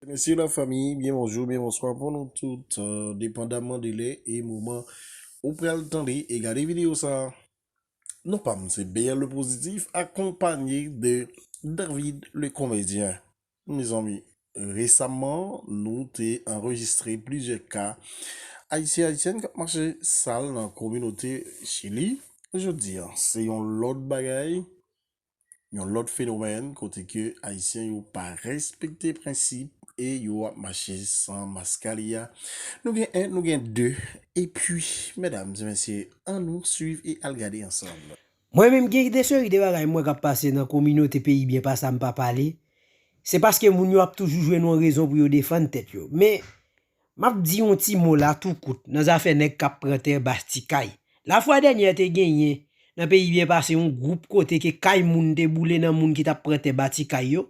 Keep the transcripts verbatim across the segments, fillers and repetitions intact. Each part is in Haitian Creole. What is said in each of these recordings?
Mesye, lafanmi, byen bonjou, byen bonswa pou nou tout, euh, depandaman de lè e moman ou pral tande e gade videyo sa a. Non pa m se B L Le Positif, akonpanye de David le Komedyen. Mezanmi, resaman, nou te anrejistre plizyè ka Ayisyen, Ayisyèn k ap mache sal nan kominote Chili. Jodi a, se yon lòt bagay, yon lòt fenomèn kote ke Ayisyen yo pa respekte prensip e yo ap mache san maskaliya. Nou gen en, nou gen de, epi, medam e mesye, ann nou swiv e al gade ansanm. Mwen menm gen de seri de bagay mwen k ap pase nan kominote Peyi Byen Pase a m pa pale. Se paske moun yo ap toujou jwenn yon rezon pou yo defann tèt yo. Men, m ap di yon ti mo la tou kout nan zafè nèg k ap pran tè bati kay. Lafwa dènyè te genyen nan Peyi Byen Pase yon gwoup kote ke kay moun te boule nan moun ki t ap pran tè bati kay yo.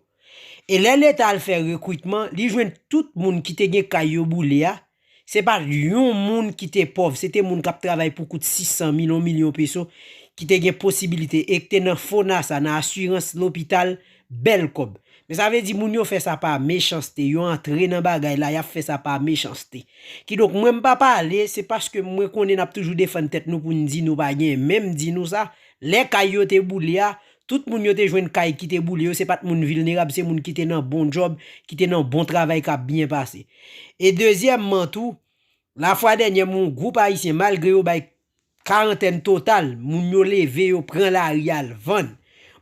E lè Leta al fè rekritman, li jwenn tout moun ki te gen kay yo boule a, se pa t yon moun ki te pòv, se te moun k ap travay pou kout sis san mil, yon milyon peso, ki te gen posibilite e ki te nan FONASA, nan asirans lopital, bèl kòb. Men sa vle di moun yo fè sa pa mechanste, yo antre nan bagay la, y ap fè sa pa mechanste. Kidonk, mwen m pa pale, se paske mwen konnen n ap toujou defann tèt nou pou n di nou pa gen, men m di nou sa, lè kay yo te boule a, tout moun yo te jwenn kay ki te boule yo, se pa t moun vilnerab, se moun ki te nan bon djòb, ki te nan bon travay k ap byen pase. E dezyèmman tou, lafwa dènyè, yon gwoup Ayisyen, malgre yo bay karantèn total, moun yo leve, yo pran lari al vann.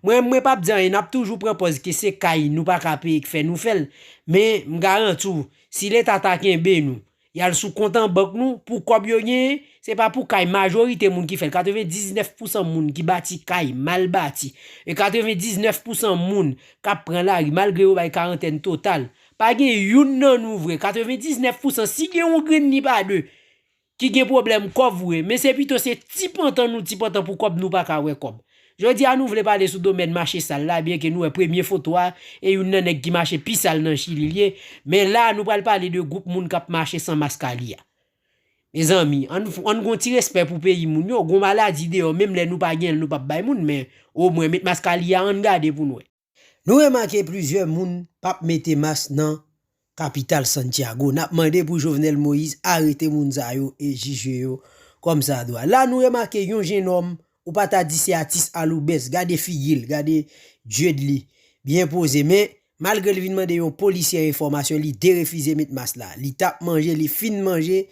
Mwen, mwen p ap di anyen, n ap toujou pran pòz ke se kay nou pa ka peye k fè nou fè l, men m garanti w, si Leta ta kenbe nou, y al sou kont an bank nou, pou kòb yo genyen, se pa pou kay majorite moun ki fè l. Katrevendiznèf pousan moun ki bati kay mal bati, e katrevendiznèf pousan moun k ap pran lari, malgre yo bay karantèn total, pa gen youn nan nou vre. Katrevendiznèf pousan, si gen yon grenn ni pa de, ki gen pwoblèm kòb vre, men se pito se ti pantan nou ti pantan pou kòb nou pa ka wè kòb. Jodi a nou vle pale sou domèn mache sal la, byenke nou wè premye foto a, e youn nan nèg ki mache pi sal nan Chili l ye, men la nou pral pale de gwoup moun k ap mache san maskaliya. Mezanmi, ann, ann gon ti respè pou peyi moun yo, gon maladi deyò, menm lè nou pa gen l, nou p ap bay moun, men omwen met maskaliya ann gade pou n wè. Nou remake plizyè moun p ap mete mas nan kapital Santiago. N ap mande pou Jovenel Moïse arete moun sa yo e jije yo kòmsadwa. La nou remake yon jennonm, ou pa ta di se atis aloubès, gade figi l, gade je d li, byen poze. Men, malgre l vin mande yon polisyè enfòmasyon, li derefize met mas la. Li t ap manje, li fin manje,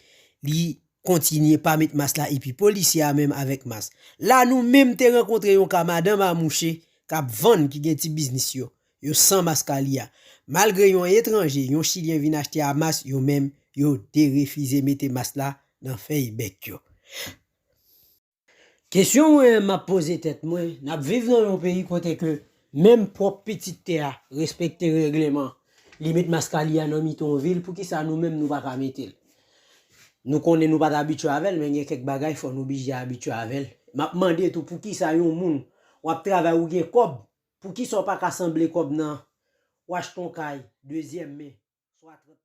li kontinye pa met mas la, epi polisye a menm avèk mas. La nou menm te rankontre yon ka madanm a mouche k ap vann, ki gen ti biznis yo, yo san maskaliya. Malgre yon etranje, yon chilyen vin achte a mas, yo menm, yo derefize mete mas la nan fèy bèk yo. Kesyon mwen m ap poze tèt mwen, n ap viv nan yon peyi kote ke menm pwòp pitit tè a respekte règleman, li met maskaliya nan mitan yon vil, poukisa nou menm nou pa ka mete l? Nou konnen nou pa t abitye avè l, men gen kèk bagay fò nou blije abitye avè l. M ap mande tou, poukisa yon moun, w ap travay, ou gen kòb, poukisa w pa ka sanble kòb nan, w achte yon kay dezyèm men, swa trant mil?